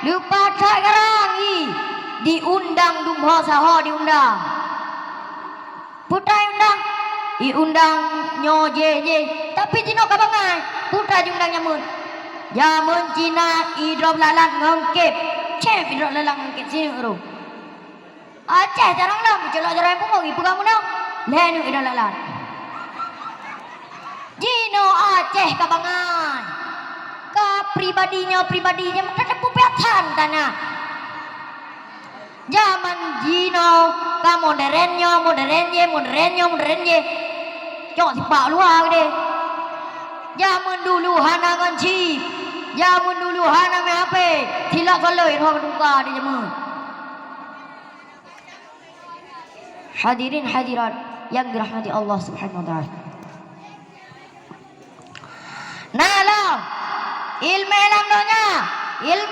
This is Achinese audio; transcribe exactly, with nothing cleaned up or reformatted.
Leupah that garang, i, diundang dum ho saho diundang. Peue ta iundang? Iundang nyoe jih, jih. Tapi jinoe ka bangai. Peue ta jiundang jameun? Jameun Cina idrob lalat ngon kép. Cép idrob lalat ngon kép sineuk roh. Aceh carông lom, iculok jaroe pungo, ipeugah meunoe. Lhèe neuk idrob lalat. Jinoe Aceh ka bangai. Ka pribadi nyoe, pribadi nyoe, meutateupeue piasan tanah. Jaman jinoe ka modern nyoe, modern jih, modern nyoe, modern jih. Cok sipak luwa deh. Jaman dulu hana ngon chip. Jaman dulu hana meuhapé. Silap saleuet roh meutuka di jaman. Hadirin hadirat yang dirahmati Allah Subhanahu wa taala. Nah, lom, ilmu lam donya, ilmu